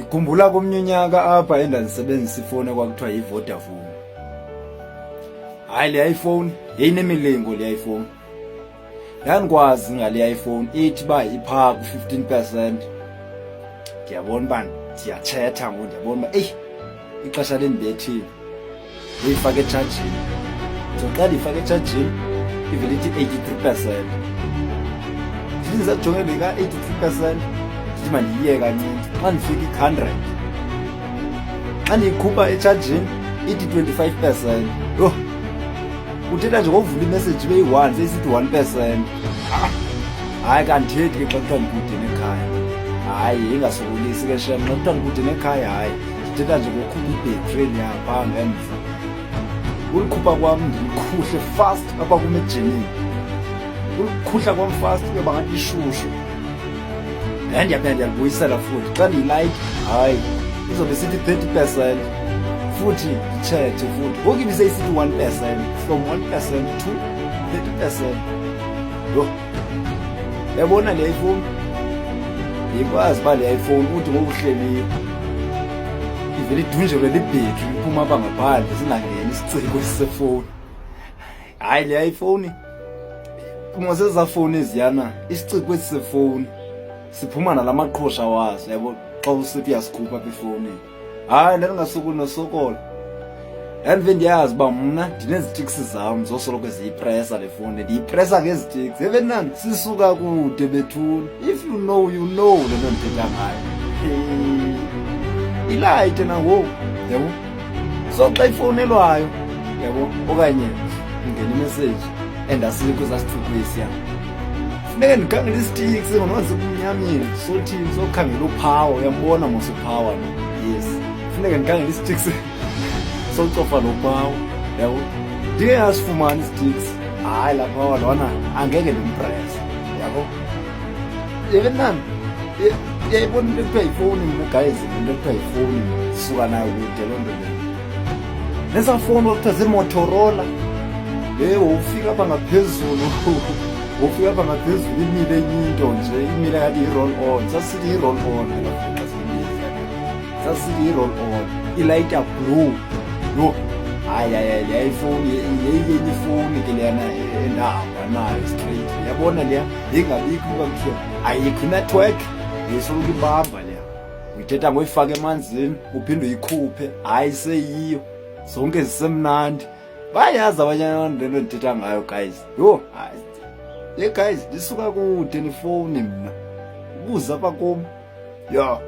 Ndikhumbula komnye unyaka apha endandisebenzisa ifowuni ekwakuthiwa yiVodafone. Hayi, le iPhone yayinemilingo le iPhone. Ndandikwazi ngale iPhone ithi uba iphaa ku-15%, ndiyabona uba ndiyathetha ngoku, ndiyabona uba eyi, ixesha lindibethile, ndiyifake etshajini. So xa ndiyifake etshajini ivele ithi 83%. Ndithi ndisajonge le ka-83%, ndithi mandiyiye kancinci. Xa ndifika i-100, xa ndiyikhupha etshajini ithi 25%. Yho, uthetha nje ngovula imessage ibe yi-1, seyisithi 1%. Hayi, kandithethi ke xa kuthiwa ndikude nekhaya. Hayi, ingasokolisi ke shem xa kuthiwa ndikude nekhaya. Hayi, ndithetha nje ngokhupha ibhetri eliyapha ngemva. Ulikhupha kwam ndilikhuhle fast apha kum ejinini, ulikhuhla kwam fast kuyoba ngathi ishushu. Then ndiyaphinda ndiyalibuyisela futhi. Xa ndiyilayiti, hayi, izobe sithi 30% futhi, nditshethe futhi. Ngoku ibiseyisithi 1%, from 1% to 30%. Yho, yabona le iPhone, ndikwazi uba le iPhone uthi ngokuhleliyo ivele idunjelwe libhetri, liphuma apha ngaphandle, singangeni isiciko esisefowuni. Hayi, le iPhone mosezaa fowuni eziyana, isiciko esisefowuni siphuma nala maqhosha waso, yabo, xa usithi uyasikhupha apha efowunini. Hayi, ndandingasokoli nosokola. Ndandive ndiyazi uba mna ndinezitiksi zam zosoloko ziyipresa le fowuni, ndiyipresa ngezitiksi. Ebenani sisuka kude bethuna. If you know, you know le nto ndithetha ngayo. Ilayite nangoku, yabo. So xa ifowunelwayo, yabo, okanye ingena imessage and asikho sasithuko esiya, funeke ndikhangele isitiksi ngoba sekumnyameni. Sothini? Sokhangela upower, uyambona mos upower lo. Yes, funeke ndikhangele isitiksi socofa lo power, yabo. Ndingekasifumani isitiksi, hayi, laa power lona angeke ndimprese, yabo. Yebenani uyayibona into ekuthiwa yifowuni? Mna guys, into ekuthiwa yifowuni sisuka nayo kude loo nto leyo. Nesaa fowuni kwakuthiwa ziiMotorola le, wowufika apha ngaphezulu, wofika apha ngaphezulu imile enye into nje, imile ngathi yi-roll on. Sasithi yi-roll on xa siyibiza, sasithi yi-roll on, ilayita blue. Yho, hayi, hayi, hayi, leya ifowuni yeyenye ifowuni ke leyana endahamba nayo straight, yabona leya ingabikho uba kuthiwa ayikho inetwork, yayisoloko ibamba leya. Uyithetha ngoyifaka emanzini uphinde uyikhuphe, hayi, seyiyo zonke zisemnandi. Bayazi abanye abantu le nto ndithetha ngayo guys. Yho, hayi ye guys, ndisuka kude nefowuni mna, ubuza apha kum. Yho.